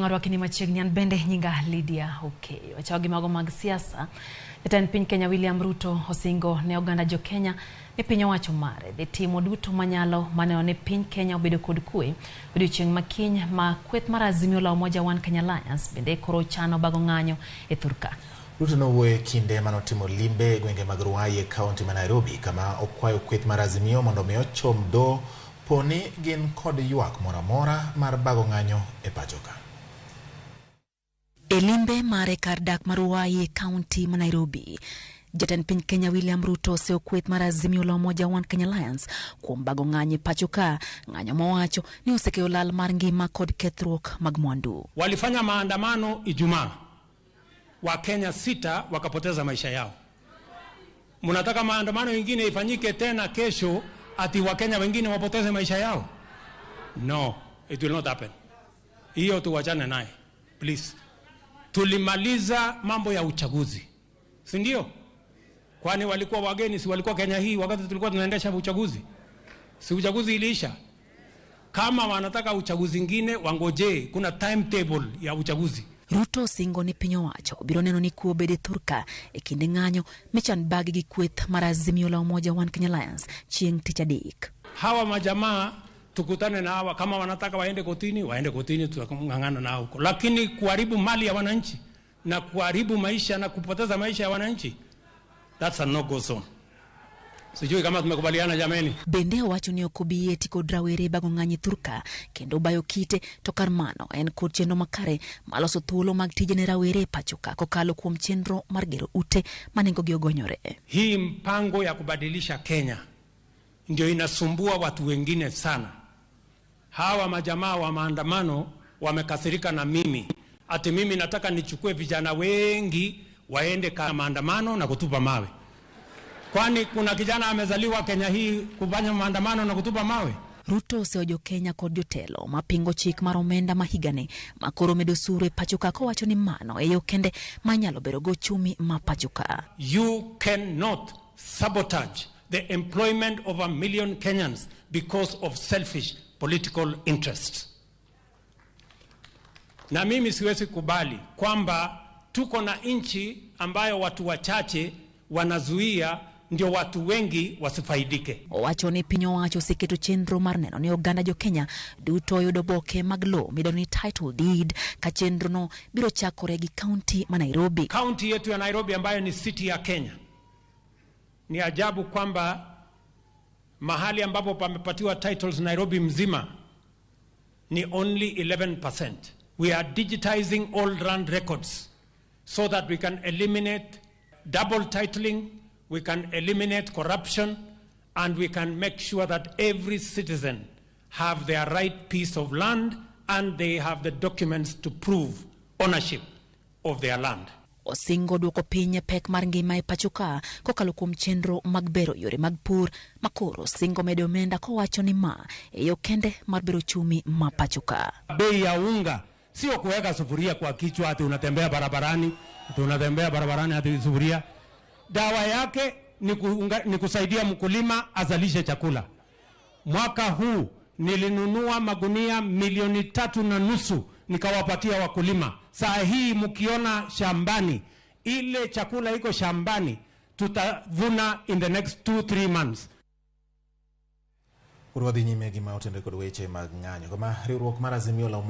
Arwaki machiegni an bende nyinga Lydia Okeyo. Wachako gi mago mag siasa. Jatend piny Kenya William Ruto osingo ne oganda jo Kenya ni piny owacho mare dhi timo duto manyalo maneno ni piny Kenya obedo kod kwe odiochieng' ma kiny ma kweth mar Azimio la Umoja One Kenya Alliance bende koro chano bago ng'anyo e thurka. Ruto nowuoyo e kinde manotimo limbe e gwenge mag Ruai e kaunti ma Nairobi kama okwayo kweth mar Azimio mondo mi ochom doho poni gin kod ywak moro amora mar bago ng'anyo e pacho ka. E limbe mare kar dak mar Ruai e kaunti ma Nairobi, jatend piny Kenya William Ruto oseyo kweth mar Azimio la Umoja One Kenya Alliance kuom bago ng'anyo e pacho ka, ng'anyo mowacho ni osekelo lal mar ngima kod kethruok mag mwandu. Walifanya maandamano Ijumaa, Wakenya 6 wakapoteza maisha yao. Mnataka maandamano ingine ifanyike tena kesho ati Wakenya wengine wapoteze maisha yao? No, it will not happen. Hiyo tuwachane naye please. Tulimaliza mambo ya uchaguzi, si ndio? Kwani walikuwa wageni? Si walikuwa Kenya hii wakati tulikuwa tunaendesha uchaguzi? Si uchaguzi iliisha? Kama wanataka uchaguzi ingine wangojee, kuna timetable ya uchaguzi. Ruto osingo ni piny owacho biro neno ni kwe obedo e thurka e kinde ng'anyo michan bagi gi kweth mar Azimio la Umoja One Kenya Alliance chieng' tich adek. Hawa majamaa tukutane na hawa, kama wanataka waende kotini, waende kotini, tutang'ang'ana nao huko, lakini kuharibu mali ya wananchi na kuharibu maisha na kupoteza maisha ya wananchi, that's a no go zone. Sijui kama tumekubaliana jameni. Bende owacho ni ok obi yie ti kod rawere bago ng'anyo e thurka kendo bayo kite to kar mano en kod chenro makare maloso thuolo mag tije ne rawere e pacho ka kokalo kuom chenro mar gero ute ma nengogi ogonyore. Hii mpango ya kubadilisha Kenya ndio inasumbua watu wengine sana. Hawa majamaa wa maandamano wamekasirika na mimi, ati mimi nataka nichukue vijana wengi waende ka maandamano na kutupa mawe. Kwani kuna kijana amezaliwa Kenya hii kufanya maandamano na kutupa mawe? Ruto oseyo jo Kenya kod jotelo mapingo chik mar omenda ma higani ma koro medo osuru e pacho ka kowacho ni mano e yo kende ma nyalo bero go ochumi ma pacho ka. You cannot sabotage the employment of 1 million Kenyans because of selfish political interests. Na mimi siwezi kubali kwamba tuko na nchi ambayo watu wachache wanazuia ndio watu wengi wasifaidike. Owacho ni piny owacho oseketo chenro mar neno ni oganda jo Kenya duto oyudo oboke mag lowo midendo ni title deed ka chenro no biro chakore gi kaunti ma Nairobi. Kaunti yetu ya Nairobi ambayo ni city ya Kenya, ni ajabu kwamba mahali ambapo pamepatiwa titles Nairobi mzima ni only 11%. We are digitizing all land records so that we can eliminate double titling, we can eliminate corruption, and we can make sure that every citizen have their right piece of land and they have the documents to prove ownership of their land. Osingo duoko piny pek mar ngima e pacho ka kokalo kuom chenro mag bero yore mag pur makoro osingo medo omenda kowacho ni ma e yo kende mar bero ochumi ma pacho ka. Bei ya unga sio kuweka sufuria kwa kichwa ati unatembea barabarani, ati unatembea barabarani ati sufuria. Dawa yake ni kusaidia mkulima azalishe chakula. Mwaka huu nilinunua magunia milioni 3.5 nikawapatia wakulima. Saa hii mkiona shambani ile chakula iko shambani, tutavuna in the next 2-3 months. Koro wadhi nyime gi ma otenore kod weche mag ng'anyo kama riwruok mar Azimio la Umoja